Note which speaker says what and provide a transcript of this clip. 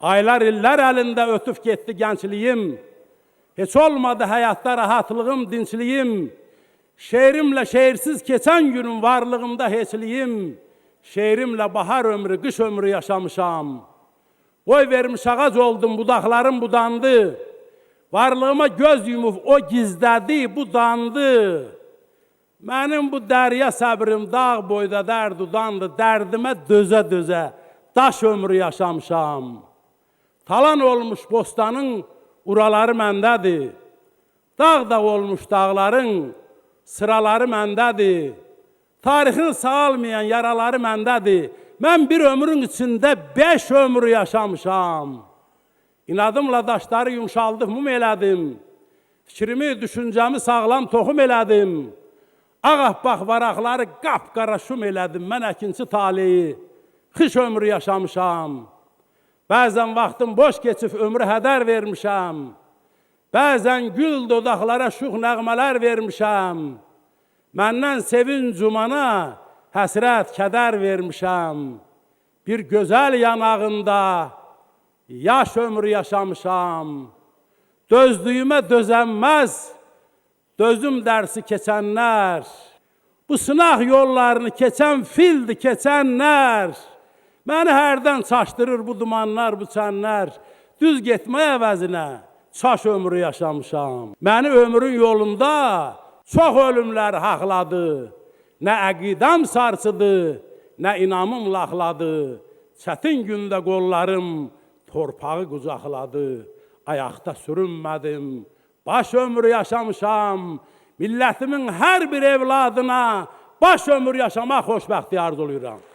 Speaker 1: Aylar, illər əlində ötüb getdi gəncliyim. Heç olmadı həyatda rahatlığım, dinçliyim. Şeirimlə şeirsiz keçən günüm varlığımda heçliyim. Şeirimlə bahar ömrü, qış ömrü yaşamışam. Boy vermiş ağac oldum, budaqlarım budandı. Varlığıma göz yumub o gizlədi, budandı. Mənim bu dərya səbrim dağ boyda dərd udandı. Dərdimə dözə-dözə daş ömrü yaşamışam. Talan olmuş bostanın uraları məndədir. Dağ-dağ olmuş dağların sıraları məndədir. Tarixin sağalmayan yaraları məndədir. Mən bir ömrün içində 5 ömrü yaşamışam. İnadımla daşları yumşaldıb mum elədim. Fikrimi, düşüncəmi sağlam toxum elədim. Ağappaq varaqları qapqara şum elədim. Mən əkinçi taleyi, xış ömrü yaşamışam. Bəzən vaxtım boş keçib ömrü hədər vermişəm. Bəzən gül dodaqlara şux nəğmələr vermişəm. Məndən sevinc umana həsrət, kədər vermişəm. Bir gözəl yanağında yaş ömrü yaşamışam. Dözdüyümə dözənməz, dözüm dərsi keçənlər. Bu sınaq yollarını keçən fildir keçənlər. Məni hərdən çaşdırır bu dumanlar, bu çənlər. Düz getmək əvəzinə çaş ömrü yaşamışam. Məni ömrün yolunda çox ölümlər haqladı. Nə əqidəm sarsıdı, nə inamım laqladı. Çətin gündə qollarım torpağı qucaqladı. Ayaqda sürünmədim, baş ömrü yaşamışam. Millətimin hər bir evladına baş ömür yaşamaq xoşbəxtliyi arzulayıram.